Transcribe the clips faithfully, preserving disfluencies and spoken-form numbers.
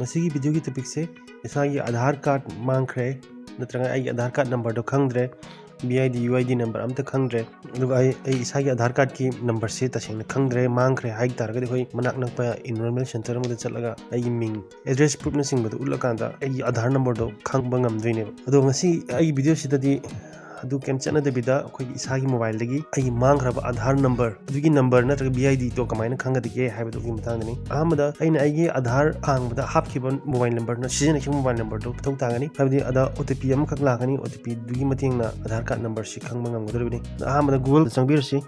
ꯉꯁꯤꯒꯤ ꯚꯤꯗꯤꯑꯣꯒꯤ ꯇꯣꯄꯤꯛꯁꯦ ꯏꯁꯥꯒꯤ ꯑꯙꯥꯔ ꯀꯥꯔꯗ ꯃꯥꯡꯈ꯭ꯔꯦ, ꯅꯠꯇ꯭ꯔꯒ ꯑꯩꯒꯤ ꯑꯙꯥꯔ ꯀꯥꯔꯗ ꯅꯝꯕꯔꯗꯣ ꯈꯪꯗ꯭ꯔꯦ, B I D, U I D number ꯑꯝꯇ ꯈꯪꯗ꯭ꯔꯦ, ꯑꯗꯨꯒ ꯑꯩ ꯑꯩ ꯏꯁꯥꯒꯤ ꯑꯙꯥꯔ ꯀꯥꯔꯗꯀꯤ ꯅꯝꯕꯔꯁꯦ ꯇꯁꯦꯡꯅ ꯈꯪꯗ꯭ꯔꯦ, ꯃꯥꯡꯈ꯭ꯔꯦ ꯍꯥꯏ ꯇꯥꯔꯒꯗꯤ, ꯑꯩꯈꯣꯏ ꯃꯅꯥꯛ ꯅꯛꯄ ꯏꯟꯔꯣꯜꯃꯦꯟ ꯁꯦꯟꯇꯔ ꯑꯃꯗ ꯆꯠꯂꯒ ꯑꯩꯒꯤ ꯃꯤꯡ, ꯑꯦꯗ꯭ꯔꯦꯁ ꯄ꯭ꯔꯨꯐꯅꯆꯤꯡꯕꯗꯣ ꯎꯠꯂꯀꯥꯟꯗ ꯑꯩꯒꯤ ꯑꯙꯥꯔ ꯅꯝꯕꯔꯗꯣ ꯈꯪꯕ ꯉꯝꯗꯣꯏꯅꯦꯕ꯫ ꯑꯗꯣ ꯉꯁꯤ ꯑꯩꯒꯤ ꯚꯤꯗꯤꯑꯣꯁꯤꯗꯗꯤ ꯑꯗꯨ ꯀꯩꯝ ꯆꯠꯅꯗꯕꯤꯗ ꯑꯩꯈꯣꯏꯒꯤ ꯏꯁꯥꯒꯤ ꯃꯣꯕꯥꯏꯜꯗꯒꯤ ꯑꯩꯒꯤ ꯃꯥꯡꯈ꯭ꯔꯕ ꯑꯙꯥꯔ ꯅꯝꯕꯔ, ꯑꯗꯨꯒꯤ ꯅꯝꯕꯔ ꯅꯠꯇ꯭ꯔꯒ ꯕꯤ ꯑꯥꯏ ꯗꯤꯗꯣ ꯀꯃꯥꯏꯅ ꯈꯪꯒꯗꯒꯦ ꯍꯥꯏꯕꯗꯨꯒꯤ ꯃꯇꯥꯡꯗꯅꯤ꯫ ꯑꯍꯥꯟꯕꯗ ꯑꯩꯅ ꯑꯩꯒꯤ ꯑꯙꯥꯔ ꯍꯥꯡꯕꯗ ꯍꯥꯞꯈꯤꯕ ꯃꯣꯕꯥꯏꯜ ꯅꯝꯕꯔꯅ ꯁꯤꯖꯤꯟꯅꯈꯤꯕ ꯃꯣꯕꯥꯏꯜ ꯅꯝꯕꯔꯗꯣ ꯃꯊꯧ ꯇꯥꯒꯅꯤ, ꯍꯥꯏꯕꯗꯤ ꯑꯗ ꯑꯣ ꯇꯤ ꯄꯤ ꯑꯃꯈꯛ ꯂꯥꯛꯀꯅꯤ, ꯑꯣ ꯇꯤ ꯄꯤꯗꯨꯒꯤ ꯃꯇꯦꯡꯅ ꯑꯙꯥꯔ ꯀꯥꯔꯗ ꯅꯝꯕꯔꯁꯤ ꯈꯪꯕ ꯉꯝꯒꯗꯧꯔꯤꯕꯅꯤ꯫ ꯑꯗ ꯑꯍꯥꯟꯕꯗ Google ꯆꯪꯕꯤꯔꯁꯤ,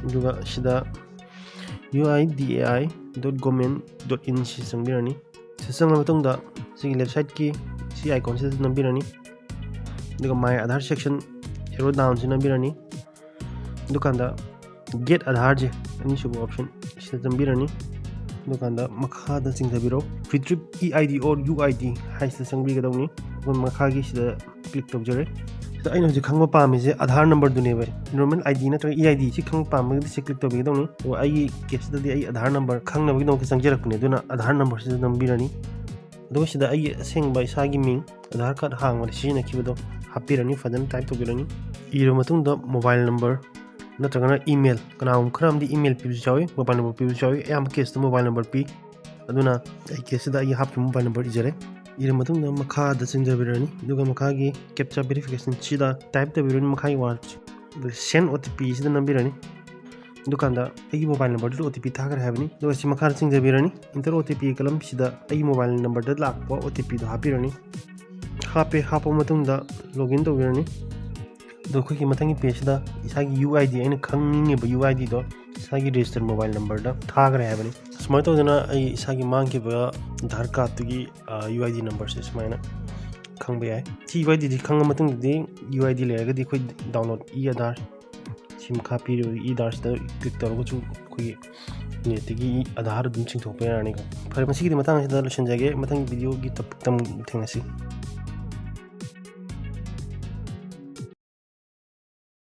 ꯑꯗꯨꯒ ꯁꯤꯗ U I D A I dot government dot in ꯁꯤ ꯆꯪꯕꯤꯔꯅꯤ꯫ ꯁꯤ ꯆꯪꯉ ꯃꯇꯨꯡꯗ ꯁꯤꯒꯤ ꯂꯦꯐ ꯁꯥꯏꯠꯀꯤ ꯁꯤ ꯑꯥꯏꯀꯣꯟꯁꯤꯗ ꯅꯝꯕꯤꯔꯅꯤ꯫ ꯑꯗꯨꯒ My Aadhaar section arrow down ꯁꯤ ꯅꯝꯕꯤꯔꯅꯤ꯫ ꯑꯗꯨꯀꯥꯟꯗ Get Aadhaar ꯁꯦ ꯑꯅꯤꯁꯨꯕ ꯑꯣꯞꯁꯟ ꯁꯤꯗ ꯅꯝꯕꯤꯔꯅꯤ꯫ ꯑꯗꯨꯀꯥꯟꯗ ꯃꯈꯥꯗ ꯆꯤꯡꯊꯕꯤꯔꯣ, Retrieve E I D or U I D ꯍꯥꯏꯁꯤꯗ ꯆꯪꯕꯤꯒꯗꯧꯅꯤ꯫ ꯑꯗꯨꯒ ꯃꯈꯥꯒꯤ ꯁꯤꯗ ꯀ꯭ꯂꯤꯛ ꯇꯧꯖꯔꯦ꯫ ꯁꯤꯗ ꯑꯩꯅ ꯍꯧꯖꯤꯛ ꯈꯪꯕ ꯄꯥꯝꯃꯤꯁꯦ ꯑꯙꯥꯔ ꯅꯝꯕꯔꯗꯨꯅꯦꯕ, ꯏꯟꯔꯣꯜꯃꯦꯟ ꯑꯥꯏ ꯗꯤ ꯅꯠꯇ꯭ꯔꯒ ꯏ ꯑꯥꯏ ꯗꯤ ꯁꯤ ꯈꯪꯕ ꯄꯥꯝꯃꯒꯗꯤ ꯁꯤ ꯀ꯭ꯂꯤꯛ ꯇꯧꯕꯤꯒꯗꯧꯅꯤ꯫ ꯑꯗꯨꯒ ꯑꯩꯒꯤ ꯀꯦꯁꯇꯗꯤ ꯑꯩ ꯑꯙꯥꯔ ꯅꯝꯕꯔ ꯈꯪꯅꯕꯒꯤꯗꯃꯛꯇ ꯆꯪꯖꯔꯛꯄꯅꯦ, ꯑꯗꯨꯅ ꯑꯙꯥꯔ ꯅꯝꯕꯔꯁꯤꯗ ꯅꯝꯕꯤꯔꯅꯤ꯫ ꯑꯗꯨꯒ ꯁꯤꯗ ꯑꯩꯒꯤ ꯑꯁꯦꯡꯕ ꯏꯁꯥꯒꯤ ꯃꯤꯡ, ꯑꯙꯥꯔ ꯀꯥꯔꯗ ꯍꯥꯡꯕꯗ ꯁꯤꯖꯤꯟꯅꯈꯤꯕꯗꯣ ꯍꯥꯞꯄꯤꯔꯅꯤ, ꯐꯖꯅ ꯇꯥꯏꯞ ꯇꯧꯕꯤꯔꯅꯤ꯫ ꯏꯔꯕ ꯃꯇꯨꯡꯗ ꯃꯣꯕꯥꯏꯜ ꯅꯝꯕꯔ ꯅꯠꯇ꯭ꯔꯒꯅ ꯏꯃꯦꯜ, ꯀꯅꯥꯒꯨꯝꯕ ꯈꯔ ꯑꯃꯗꯤ ꯏꯃꯦꯜ ꯄꯤꯕꯁꯨ ꯌꯥꯎꯏ, ꯃꯣꯕꯥꯏꯜ ꯅꯝꯕꯔ ꯄꯤꯕꯁꯨ ꯌꯥꯎꯏ, ꯑꯌꯥꯝꯕ ꯀꯦꯁꯇ ꯃꯣꯕꯥꯏꯜ ꯅꯝꯕꯔ ꯄꯤ꯫ ꯑꯗꯨꯅ ꯑꯩ ꯀꯦꯁꯁꯤꯗ ꯑꯩꯒꯤ ꯍꯥꯞꯈꯤꯕ ꯃꯣꯕꯥꯏꯜ ꯅꯝꯕꯔ ꯏꯖꯔꯦ꯫ ꯏꯔꯕ ꯃꯇꯨꯡꯗ ꯃꯈꯥꯗ ꯆꯤꯡꯊꯕꯤꯔꯅꯤ, ꯑꯗꯨꯒ ꯃꯈꯥꯒꯤ ꯀꯦꯞꯆꯥ ꯚꯦꯔꯤꯐꯤꯀꯦꯁꯟꯁꯤꯗ ꯇꯥꯏꯞ ꯇꯧꯕꯤꯔꯅꯤ, ꯃꯈꯥꯒꯤ ꯋꯥꯔꯗꯁꯦ꯫ ꯑꯗꯨꯒ Send ꯑꯣ ꯇꯤ ꯄꯤ ꯁꯤꯗ ꯅꯝꯕꯤꯔꯅꯤ꯫ ꯑꯗꯨꯀꯥꯟꯗ ꯑꯩꯒꯤ ꯃꯣꯕꯥꯏꯜ ꯅꯝꯕꯔꯗꯨꯗ ꯑꯣ ꯇꯤ ꯄꯤ ꯊꯥꯈ꯭ꯔꯦ ꯍꯥꯏꯕꯅꯤ꯫ ꯑꯗꯨꯒ ꯁꯤ ꯃꯈꯥꯗ ꯆꯤꯡꯊꯕꯤꯔꯅꯤ, Enter ꯑꯣ ꯇꯤ ꯄꯤ ꯀꯂꯝꯁꯤꯗ ꯑꯩꯒꯤ ꯃꯣꯕꯥꯏꯜ ꯅꯝꯕꯔꯗ ꯂꯥꯛꯄ ꯑꯣ ꯇꯤ ꯄꯤꯗꯣ ꯍꯥꯞꯄꯤꯔꯅꯤ꯫ ꯍꯥꯞꯄꯦ, ꯍꯥꯞꯄ ꯃꯇꯨꯡꯗ ꯂꯣꯒꯏꯟ ꯇꯧꯕꯤꯔꯅꯤ꯫ ꯑꯗꯣ ꯑꯩꯈꯣꯏꯒꯤ ꯃꯊꯪꯒꯤ ꯄꯦꯖꯁꯤꯗ ꯏꯁꯥꯒꯤ ꯌꯨ ꯑꯥꯏ ꯗꯤ, ꯑꯩꯅ ꯈꯪꯅꯤꯡꯉꯤꯕ ꯌꯨ ꯑꯥꯏ ꯗꯤꯗꯣ ꯏꯁꯥꯒꯤ ꯔꯦꯖꯤꯁꯇꯔ ꯃꯣꯕꯥꯏꯜ ꯅꯝꯕꯔꯗ ꯊꯥꯈ꯭ꯔꯦ ꯍꯥꯏꯕꯅꯤ꯫ ꯁꯨꯃꯥꯏꯅ ꯇꯧꯗꯅ ꯑꯩ ꯏꯁꯥꯒꯤ ꯃꯥꯡꯈꯤꯕ ꯑꯙꯥꯔ ꯀꯥꯔꯠꯇꯨꯒꯤ ꯌꯨ ꯑꯥꯏ ꯗꯤ ꯅꯝꯕꯔꯁꯦ ꯁꯨꯃꯥꯏꯅ ꯈꯪꯕ ꯌꯥꯏ꯫ ꯁꯤ ꯌꯨ ꯑꯥꯏ ꯗꯤꯗꯤ ꯈꯪꯉ ꯃꯇꯨꯡꯗꯗꯤ ꯌꯨ ꯑꯥꯏ ꯗꯤ ꯂꯩꯔꯒꯗꯤ ꯑꯩꯈꯣꯏ ꯗꯥꯎꯟꯂꯣꯗ ꯏ ꯑꯥꯙꯥꯔ ꯁꯤ ꯃꯈꯥ ꯄꯤꯔꯤꯕ ꯏ ꯑꯥꯙꯥꯔꯁꯤꯗ ꯀ꯭ꯂꯤꯛ ꯇꯧꯔꯒꯁꯨ ꯑꯩꯈꯣꯏꯒꯤ ꯅꯦꯠꯇꯒꯤ ꯏ ꯑꯥꯙꯥꯔ ꯑꯗꯨꯝ ꯆꯤꯡꯊꯣꯛꯄ ꯌꯥꯔꯅꯤꯀꯣ꯫ ꯐꯔꯦ, ꯃꯁꯤꯒꯤꯗꯤ ꯃꯇꯥꯡ ꯑꯁꯤꯗ ꯂꯣꯏꯁꯤꯟꯖꯒꯦ꯫ ꯃꯊꯪꯒꯤ ꯚꯤꯗꯤꯑꯣꯒꯤ ꯇꯣꯄꯤꯛꯇ ꯑꯃꯨꯛ ꯊꯦꯡꯅꯁꯤ꯫